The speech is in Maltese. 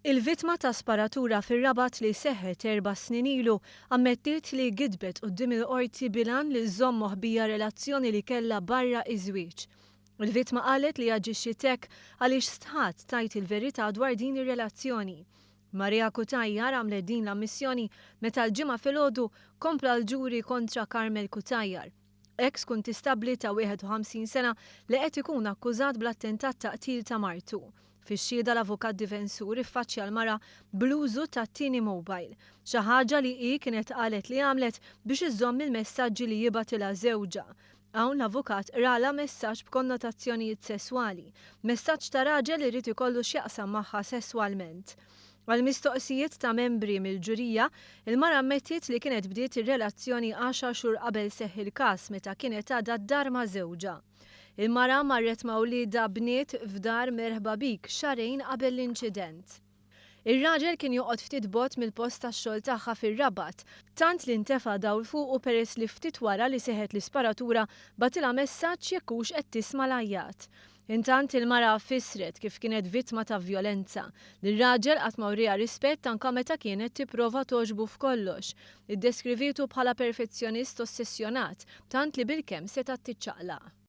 Il-vittma ta' sparatura fir-Rabat li seħħet erba' snin ilu ammettiet li gidbet quddiem il-Qorti bil-għan li żżomm moħbija relazzjoni li kellha barra iż-żwieġ. Il-vittma qalet li aġixxiet hekk għaliex stħat tgħid il-verità dwar din ir-relazzjoni. Maria Cutajar għamlet din l-ammissjoni meta l-Ġimgħa filgħodu kompla l-ġuri kontra Carmel Cutajar, eks kuntistabbli ta' 51 sena li qed ikun akkużat bl-attentat ta' qtil ta' martu. Fix-xhieda l-avukat difensur iffaċċja l-mara bl-użu tat-tieni mobile, xi ħaġa li hi kienet qalet li għamlet biex iżżomm il-messaġġi li jibgħatilha żewġha. Hawn l-avukat qralha messaġġ b'konnotazzjonijiet sesswali, messaġġ ta' raġel li ried ikollu x'jaqsam magħha sesswalment. Għal mistoqsijiet ta' membri mill-ġurija, il-mara ammettiet li kienet bdiet ir-relazzjoni għaxar xhur qabel seħħ il-każ meta kienet għadha d-dar ma' żewġha. Il-mara marret ma' wliedha bniet f'dar Merħba Bik xahrejn qabel l-inċident. Ir-raġel kien joqgħod ftit bogħod mill-post tax-xogħol tagħha fir-Rabat, tant li ntefa' dawl fuqu peress li ftit wara li seħħet l-isparatura bagħtilha messaġġ jekk hux qed tisma' l-għajjat. Intant il-mara fissret kif kienet vittma ta' vjolenza, li r-raġel qatt ma wrieha rispett anke meta kienet tipprova togħġbu f'kollox. Iddeskrivietu bħala perfezzjonist ossessjonat, tant li bilkemm setgħet tiċċaqlaq.